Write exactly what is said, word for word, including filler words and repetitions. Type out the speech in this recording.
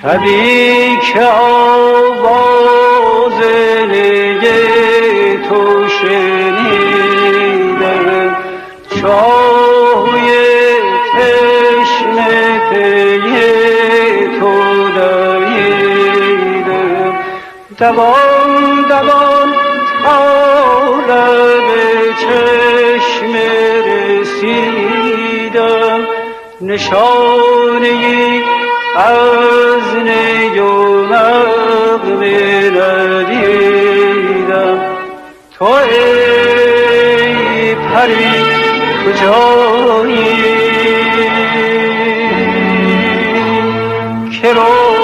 شبی که آواز نی تو شنیدم، چاه‌های تشنه پی تو دویدم. دوان دوان تا لب چشمه رسیدم، نشانه‌ای از نی و نغمه ندیدم. تو ای پری کجایی که رو